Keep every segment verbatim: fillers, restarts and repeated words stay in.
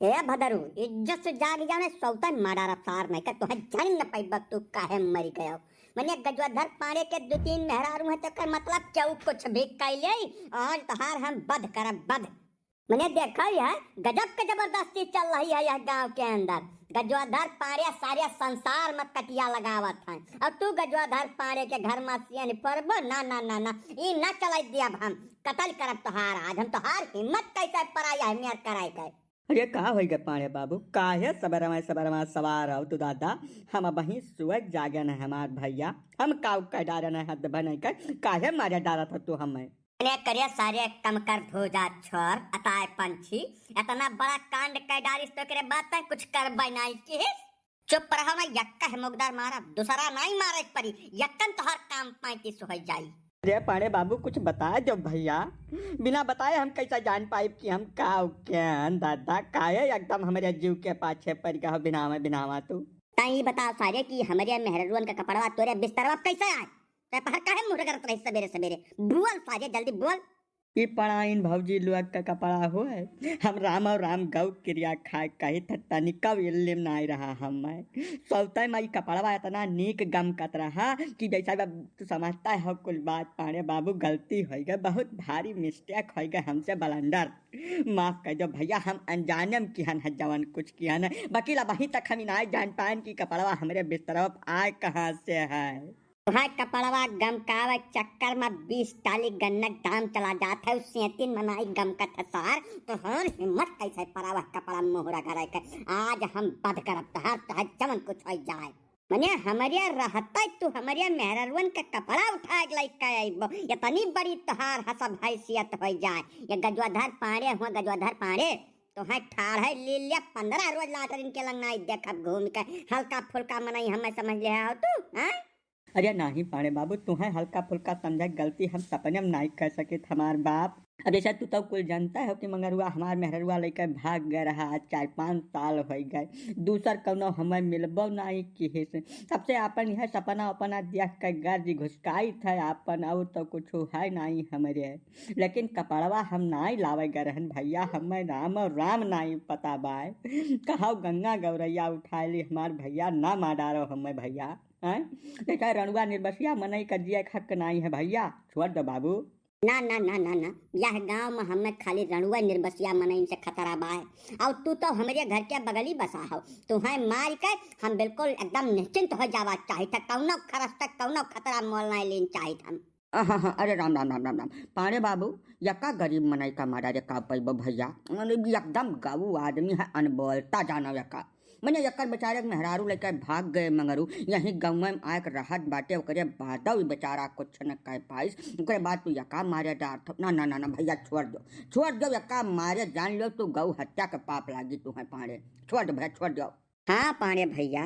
ए भदरू, इज्जत से जाग जाओ, ने सौतन मारा रफ्तार नहीं कर, तोहे जान न पाइबा तू काहे मरी गयो। मने गजवाधर पाड़े के दो तीन मेहरारू हैं, तो कर मतलब केहू कुछ भी कह ले, आज तोहार हम बध करब, बध। मने देखो यह गजब के जबरदस्ती चल रही है यह गांव के अंदर। गजवाधर पाड़े सारे संसार में कटिया लगावत हैं, और तू गजवाधर पाड़े के घर में सियन परबो, ना, ना, ना, ना, ई ना चलाई दियब हम, कतल करब तोहार आज हम, तोहार हिम्मत कैसे पड़ा यह मेर कराए के। अरे का होई गे पाड़े बाबू, काहे सबेरवा सबेरवा सवार हो तू दादा? हम अबहीं सुबह जागे न हमार भैया, हम काउ कह डारे न हद भनई के, काहे मारे डारत हो तू हमें? अरे करे सारे कम कर भोजा छोर, अताए पंछी, इतना बड़ा कांड कह डारिस तो करे बात है, कुछ करबै नाई किहिस। चुप रहो ना, यक्का है मुगदार मारा, दूसरा नाई मारे पड़ी, यक्कन तोहर काम पैंतीस हो जाई। अरे पाड़े बाबू, कुछ बता दो भैया, बिना बताए हम कैसा जान पाइब कि हम का उकेन दादा, काहे एकदम हमरे जीव के पाछे पड़ गया हो बिनावा बिनावा तू। ताई बता सारे कि हमरे मेहररुअन का कपड़वा तोरे बिस्तरवा कैसे आए? ते पहर काहे मुंह रगड़त रही सबेरे सबेरे? बोल सारे, जल्दी बोल। ई पड़ाइन भौजी लोग का कपड़ा होए। हम राम और राम गौ क्रिया खाए कही थत्ता निकव इल्लिम नाई रहा हमें। सौते में ई कपड़वा इतना नीक गमकत रहा कि जैसा अब तू समझता है कुल बात। पाड़े बाबू, गलती होई गए, बहुत भारी मिस्टेक होई गए हमसे, बलंडर। माफ कर दो भैया, हम अनजाने में किहन है जवन कुछ किहन है। बाकी ला वहीं तक हम नाई जान पाएन कि कपड़वा हमरे बिस्तरवा पे आए कहाँ से है। तोहार कपड़वा गमकावे चक्कर में बीस टाली गन्ना के दाम चला जात है, उस सेतिन मनाई गमकत है सार। तोहार हिम्मत कैसे परावा कपड़ा मुहरा करे के? आज हम बध करब तोहार, तोहार जवन कुछ होई जाए। मने हमरे रहते तू हमरे मेहररुअन के कपड़ा उठा के लेके अइबो, इतनी बड़ी तोहार हसब हैसियत होई जाए। ये गजवाधर पाड़े हुआ, गजवाधर पाड़े, तोहार ठाढ़े लीले पन्द्रह रोज लाटरिन के लंग नाई देखब घूम के, हल्का फुल्का मनई हमें समझ ले हो तू, हैं? अरे नाही पाड़े बाबू, तुहें हल्का फुल्का समझे गलती हम सपने में नाही कर सकित हमार बाप। अब जैसे तू तो कुल जानता हो कि मंगरुआ हमार मेहररुआ लेकर भाग गए रहा, आज चार पाँच साल हो गए, दूसर कौनो हमें मिलबो नाही किहिस। तब से आपन यह सपना अपना देख के गर्ज घुसकाई थे आपन, और तो कुछ है नाही हमरे। लेकिन कपड़वा हम नाही लावे गए रहन भैया, हमें राम और राम नाही पता बाय। कहो गंगा गौरैया उठाए ली हमार भैया, ना मार डारो हमें भैया। हैं? देखा, रणुआ निर्बसिया मनई का जिए के हक नाई है भैया, छोड़ दो बाबू। ना, ना, ना, ना, ना, यह गांव में हमें खाली रणुआ निर्बसिया मनई से खतरा बाय। और तू तो हमरे घर के बगली बसा हो, तुहें मार के हम बिल्कुल एकदम निश्चिंत हो जावा चाहित है, कौनो खरस तक कौनो खतरा मोल नहीं लेन चाहित हम। अहह, अरे राम, राम, राम, राम, राम। पाड़े बाबू, यका गरीब मनई का मारा रे का पैबो भैया? मतलब, एकदम गऊ आदमी है, अनबोलता जानो यका। मने यकर बेचारे के मेहरारू लेकर भाग गए मंगरू, यहीं गाँव में आके रहत बाटे, ओकरे बादो ई बेचारा कुछ न कह पाइस। ओकरे बाद तू यका मारे डार थो। ना, ना, ना, ना भैया, छोड़ दो, छोड़ दो यका मारे, जान लो तू गऊ हत्या के पाप लागी तू है पाड़े। छोड़ दो भैया, छोड़ दो। हाँ पाड़े भैया,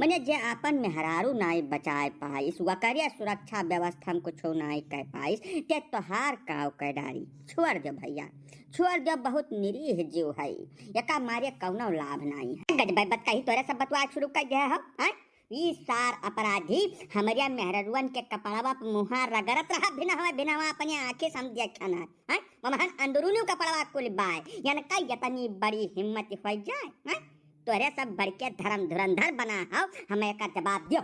मने जे आपन मेहरारू नाई बचाए पाइस, वकरे सुरक्षा व्यवस्था में कुछो नाई कह पाइस, ते तोहार काव कह डारी। छोड़ दो भैया, छोड़ दो, बहुत निरीह जीव है, यका मारे कौनो लाभ नाई है। गजबे बतकही तोरे सब बतवा शुरू कर दे हो, हैं? ई सार अपराधी हमरे मेहररुअन के कपड़वा पे मुहा रगड़त रहा, भिनवा भिनवा अपने आँखें से हम देखन है, हैं? ममहन अंदरूनी कपड़वा कुल बाय, यनका यतनी बड़ी हिम्मत हो जाए, हैं? तोरे सब बड़के धर्म धुरंधर बना हो, हमें एकर जवाब दियो।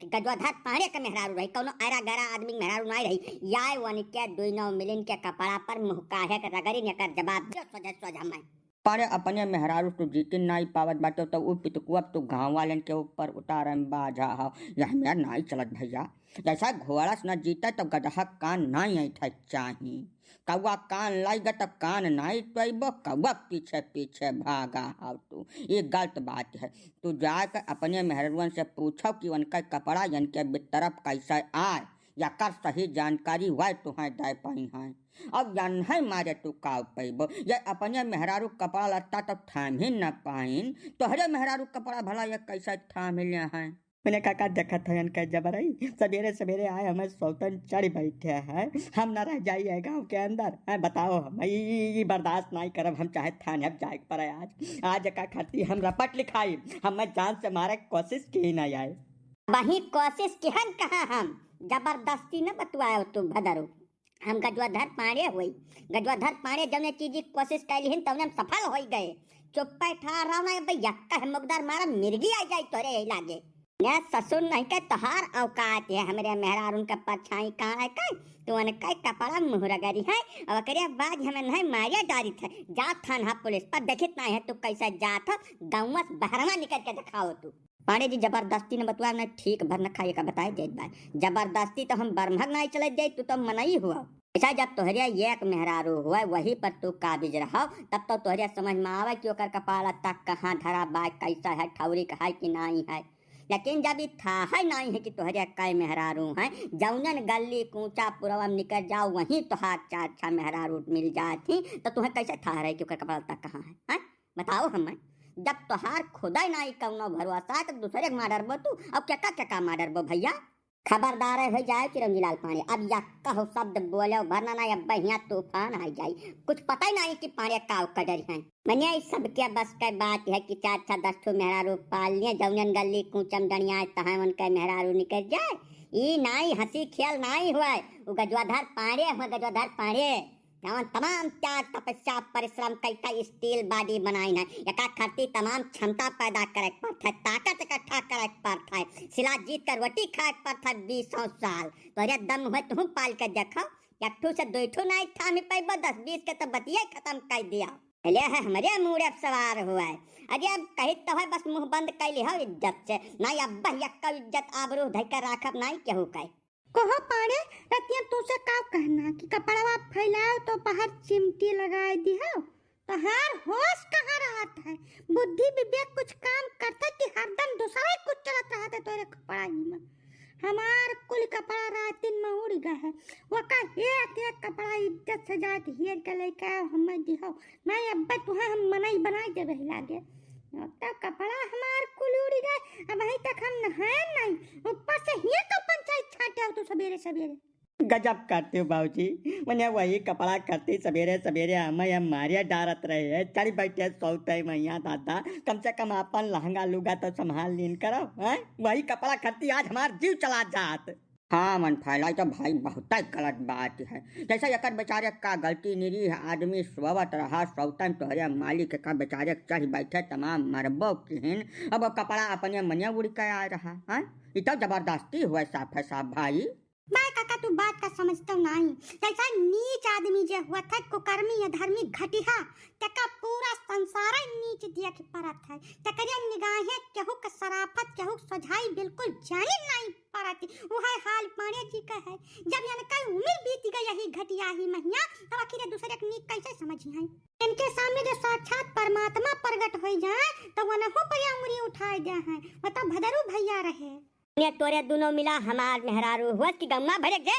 कि गजवाधर पाड़े के मेहरारू रही, कौनो ऐरा गैरा आदमी के मेहरारू नाई रही, याय वनिके दुई नौ मिलिन के कपड़ा पर मुँह काहे के रगड़ी, एकर जवाब दियो सोझे सोझ हमें। पाड़े अपने मेहरारू तू जीतिन नाई पावत बाटे, तो उ पितकुआ तू गाँव वालन के ऊपर उतारे में बाझा हो, यह मेरा नाई चलत भैया। जैसा घोड़ा से न जीते तो गदहा कान नाई ऐठे चाही। कौआ कान लाइगा तब कान नाई टोइबो, कौआ पीछे पीछे भागा हाव तू। ये गलत बात है। तू जाके अपने मेहररुअन से पूछो कि उनका कपड़ा इनके बिस्तरप कैसे आए, यकर सही जानकारी वह तुहें दे पाई हैं। अब यन्हे मारे तू काव पैबो, ये अपने मेहरारू कपड़ा लत्ता तो थाम ही न पाइन, तोहरे मेहरारू कपड़ा भला ये कैसे थाम ले हैं? मैंने काका देखत है इनका जबरई, सवेरे सवेरे आए हमें सौतन चढ़ बैठे है, हम ना रह जाइए गाँव के अंदर। हैं, बताओ हम ई, ई, ई बर्दाश्त नहीं करब, हम चाहे थाने अब जाए के पड़े आज। आज का खाती हम रपट लिखाई, हमें जान से मारे के कोशिश की ना आए। वही कोशिश किहन कहा हम, जबरदस्ती न बतुआओ तू भदरू। हम गजवाधर पाड़े होई, गजवाधर पाड़े जौने चीज की कोशिश कैलिहन तौने हम सफल होई गए। चुप्पे ठाड़ रहो ना, अब्बे यक्का है मुगदर मारा मिर्गी आ जाई तोरे यही लागे। ने ससुर नहीं के तोहार औकात है, हमरे मेहरारून के परछाई काढ़े के, तू उनके कपड़ा मुँह रगरी है, और ओकरे बाद हमें नहीं मारिया डारी थे। जा थाना पुलिस पर, देखित नहीं है तू कैसे जात हो, गौवा से बहरवा निकल के दिखाओ तू। पांड़े जी जबरदस्ती न बतुआ, न ठीक भर न खाए का बताए जाइत बा। जबरदस्ती तो हम बरमघ नहीं चले जाए, तू तो मनई हुआ। ऐसा जब तोहरे एक मेहरारू हुआ, वही पर तू काबिज रहो, तब तो तोहरे समझ में आवे कि ओकर कपाल तक कहाँ धरा बा, कैसा है, ठौरी का है कि नहीं है। लेकिन जब ई था है नहीं है कि तोहरे कै मेहरारू हैं, जौनन गली कूचा पुरवा में निकल जाओ, वहीं तोहार चार छह मेहरारू मिल जात ही, तो तुम्हें कैसे था रहे कि ओकर कपाल तक कहाँ है, हैं? बताओ हमें। जब तोहार खुदा ही नहीं कौनो भरोसा है, तो दूसरे के मार डरबो तू, अब केका केका मार डरबो भैया? खबरदार हो जाए चिरंजी लाल पांड़े, अब यक्का हो शब्द बोले भरना ना, अब हियाँ तूफान आ जाई। कुछ पता ही नहीं कि पांड़े का कदर है। मने ई सबके बस के बात है कि चार छह दस ठो मेहरारू पाल लिए, जौनन गली कूचम डणिया तहाँ उनके मेहरारू निकल जाए। ई नाई हंसी खेल नाई हुआ, वो गजवाधर पांड़े हुआ, गजवाधर पांड़े। जवन तमाम त्याग, तपस्या, परिश्रम कइके steel body बनाइन है, एका खातिर तमाम क्षमता पैदा करे के पड़त है, ताकत इकट्ठा करे के पड़त है, शिलाजीत का रोटी खाए के पड़त है बीसों साल। तोरे दम हुए तुहूँ पाल के देखो, एक ठो से दो ठो नाई थामी पइबो, दस बीस के तो बतिये खतम कर दिया। ले है हमरे मूड़े पे सवार हुआ है। अरे अब कही तो है बस मुंह बंद कर ली हो इज्जत से, नाई अब यक्का इज्जत आबरू धइ के राखब नाई केहू के। कहो पाड़े, रतिया तू से का कहना कि कपड़वा फैलाओ तो बाहर चिमटी लगाए दिहो। तोहार होश कहाँ रहत है? बुद्धि विवेक कुछ काम करते कि हरदम दूसरा ही कुछ चलत रहत है तोरे कपड़ा ही में। हमार कुल कपड़ा रातिन में उड़ गए है। वका एक एक कपड़ा इज्जत से जाके हेर के लेके आओ, हमें दिहो। नहीं अब्बे तुहे हम मनई बनाई देबे लागे। अब तो कपड़ा हमार कुल उड़ गए, अबहीं तक हम नहाए नहीं। ऊपर से हियाँ तो पंचायत छाटे हो तू सबेरे सबेरे। गजब करते हो बाबूजी, मने वही कपड़ा करती सबेरे सबेरे हमें हम मारिया डारत रहे हैं। चढ़ बैठे सौते मैया दादा, कम से कम अपन लहंगा लुगा तो संभाल लीन करो, हैं? वही कपड़ा करती आज हमार जीव चला जात। हाँ मन फैलाई तो भाई बहुत गलत बात है। जैसे एकर बेचारे का गलती, निरीह आदमी सोवत रहा, सौतन तोहरे मालिक का बेचारे चढ़ बैठे तमाम मरबो किहिन, अब वो कपड़ा अपने मने उड़ के आ रहा, हैं? ई तो जबरदस्ती हुआ साफ है साफ भाई। भाई काका, तू बात का समझतो नाई। जैसा नीच आदमी जे हुआ था, कुकर्मी, अधर्मी, घटिहा, तेका पूरा संसार नीच देख परत है। तेकरे निगाहे केहू के सराफत, केहू के सोझाई बिल्कुल जानी नाई परत। उहे हाल पांड़े जी का है। जब इनका उम्र बीत गई यही घटिया ही महिया, तब आखिर दूसरे के नीक कैसे समझी हैं? इनके सामने जो साक्षात परमात्मा प्रगट हो जाए, तो वनहु पर उंगली उठाए दे हैं। मतलब भदरू भैया रहे। ने तोरे दुनो मिला हमार मेहरारू हुअस कि गौवा भरे जे।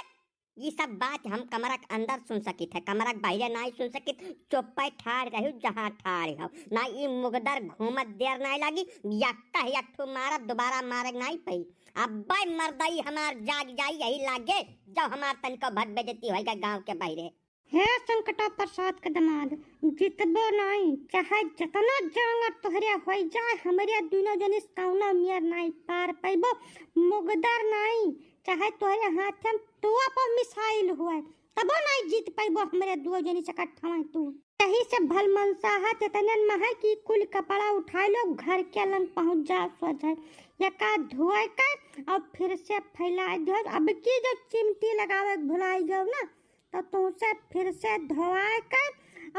ई सब बात हम कमरा के अंदर सुन सकित है, कमरा के बाहरे नाई सुन सकित। चुप्पे ठाड़ रहू जहाँ ठाड़ हो। ना ई मुगदर घूमत देर नाई लागी, यक्का ही एक ठो मारत, दोबारा मारे नाई पई। अब्बे मर्दई हमार जाग जाई यही लागे, जब हमार तनिको भट बेइज्जती होइगा गाँव के बाहरे। हे संकटा प्रसाद के दमाद, जितबो नाई, चाहे जतना जांगर तोहरे होई जाए, हमरे दुनो जनिस कौनो मेर नाई पार पइबो। मुगदर नाई, चाहे तोहरे हाथे में तोप और मिसाइल हुए, तबो नाई जीत पइबो हमरे दुओ जनिस इकट्ठा में तू। यही से भलमनसाहत एतनन में है कि कुल कपड़ा उठाए लो, घर के लंग पहुँच जाओ सोझे। एका धोए के और फिर से फैलाए दो। अब की जो चिमटी लगावे के भुलाई गयो ना, तो तुमसे फिर से धोआए के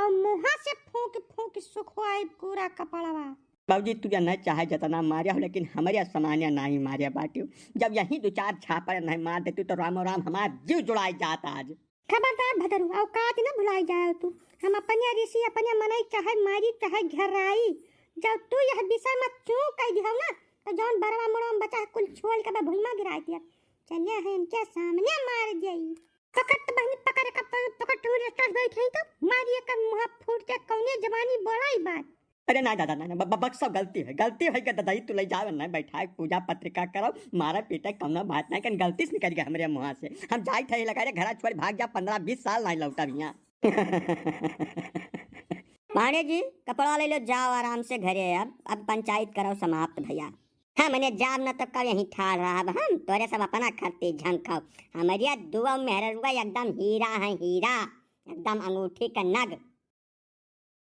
और मुँह से फूंक फूंक सुखवाए पूरा कपड़वा। बाबूजी, तू या नहीं चाहे जतना मारे हो, लेकिन हमरे सामान्य नहीं मारे बाटियो। जब यही दो चार झापड़ नहीं मार देती तो रामो राम हमार जीव जुड़ाई जात आज। खबरदार भदरू, औकात न भुलाई जाए तू। हम अपने ऋषि, अपने मनई चाहे मारी चाहे घेराई। जब तू यह विषय में चूक कह दिहो ना, तो जौन बरवा मुड़वा में बचा है, कुल छोड़ के बा भुइमा गिराई दिया। चलिया है इनके सामने मार जाई। पकड़ तो बहनी, पकड़ का प-, पकड़ तू रस्ता बैठ है तो मारिए कर मुँह फूट के कौने जवानी बोलाई बात। अरे ना दादा, ना, ना, ब-, ब-, बक्सो गलती है, गलती है के दादा, ई तू ले जावे ना, बैठाए पूजा पत्रिका करो, मारे पीटे कौनो बात नहीं, कन गलती से निकल गया हमरे मुँह से। हम जाए थे लगा रे घरा छोड़ भाग जा, पन्द्रह बीस साल नहीं लौटा भैया। पांडे जी, कपड़ा ले लो, जाओ आराम से घरे। अब, अब पंचायत करो समाप्त भैया। हाँ, मने जाब न तब कब यहीं ठाड़ रहब हम, तोरे सब अपना खर्ची झंखब। हमरिया दुआ मेहररुआ एकदम हीरा है, हीरा, एकदम अंगूठी का नग।